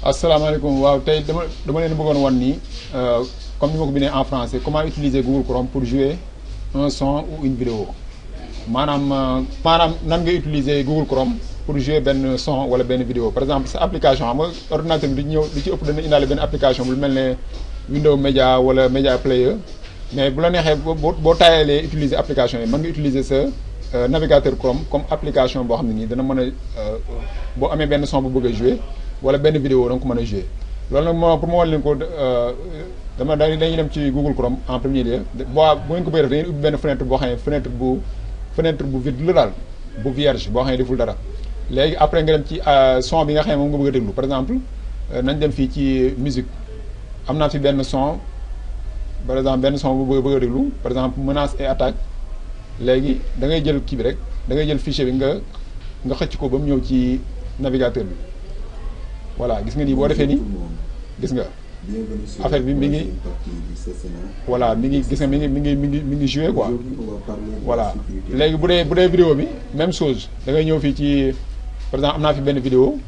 asalaamaaleykum waaw tey dama leen bëggoon wan nii comme ni ma ko bindee en français comment utiliser Google Chrome pour jouer un son ou une vidéo maanaam nan ngay utiliser Google Chrome pour jouer benn son wala benn vidéo par exemple sa application xam nga ordinateur bi du ci ëpp dana indaale benn application bu mel ne Windows Media wala Media Player mais bu la neexee boo taayalee utiliser application yi mën nga utiliser sa navigateur Chrome comme application boo xam ne nii dana mën a boo amee benn son bu bëgg a jouer wala benn vidéo da nga ko mën a jouer loolu nag moo pour ma wan leen ko dañuy dem ci Google Chrome en premier lieu bu ngeen ko bëggee def da ngeen ubbi benn fenêtre boo xam ne fenêtre bu vide la daal bu vierge boo xam ne deful dara léegi après nga dem ci son bi nga xam ne moom nga bëgg a déglu par exemple nañ dem fii ci musique am naa fi benn son par exemple benn son bu bëgg a déglu par exemple menace et attaque léegi da ngay jël kii bi rek da ngay jël fichier bi nga xëcc ko ba mu ñëw ci navigateur bi voilà gis nga nii boo defee nii gis nga affaire bi mi ngi voilà mi ngi gis nga mi ngi joué quoi voilà léegi bu dee vidéo bi même chose da ngay ñëw fii ci par exemple am naa fi benn vidéo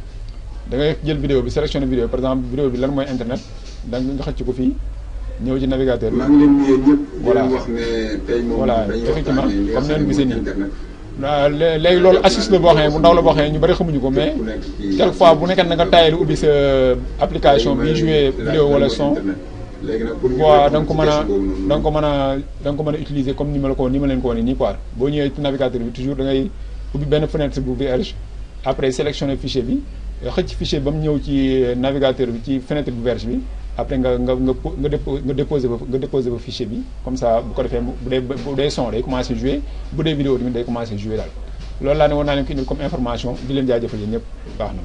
da ngay jël vidéo bi sélectionné vidéo par exemple vidéo bi lan mooy internet da nga xëcc ko fii ñëw ci navigateur bi voilà voilà effectivement comme neen gisee nii léegi loolu astuce la boo xam ne bu ndaw la boo xam ne ñu bari xamuñu ko mais quelquefois bu nekkee na nga tayal ubbi sa application bi jouer vidéo wala son waaw da nga ko mën a utiliser comme ni ma leen ko wane nii quoi boo ñëwee ci navigateur bi toujours da ngay ubbi benn fenêtre bu vierge après sélectionner fichier bi xëcc fichier ba mu ñëw ci navigateur bi ci fenêtre bu vierge bi après nga déposer ba fichier bi comme ça bu ko defee bu dee son day commencer jouer bu dee vidéo tamit day commencer jouer daal loolu laa ne woon naa leen ko indil comme information di leen jaajëfal yéen ñëpp baax na.